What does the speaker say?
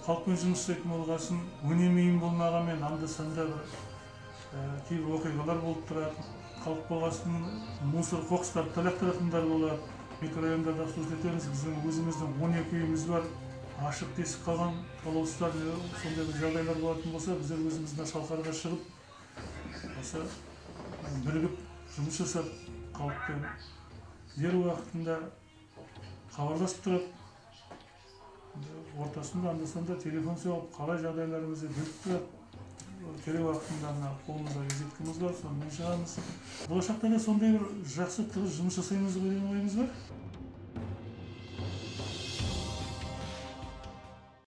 Халықпен жұмыс жасайтын болғасын, өнемейін болмағанмен анда-санда бір кейбір оқиғалар болып тұрады. Халық болғасын мусор қоқыстарды лақтыратындар болады. Микрорайондарда обслуживать етеміз. Біздің өзіміздің 12 үйіміз бар. Ашық тесік қалған колодецтар, сондай бір жағдайлар болатын болса, біздер өзіміз мына Шалқарға шығып, осы бірігіп жұмыс жасап, халықпен дер уақытында хабарласып тұрады. Ортасында анда-санда телефон соғып, қалай жағдайларымызды біліп тұрады. Керек уақытында мына қолымызда визиткамыз бар, сонымен шығамыз. Болашақта да сондай бір жақсы тығыз жұмыс жасаймыз ғой деген ойымыз бар.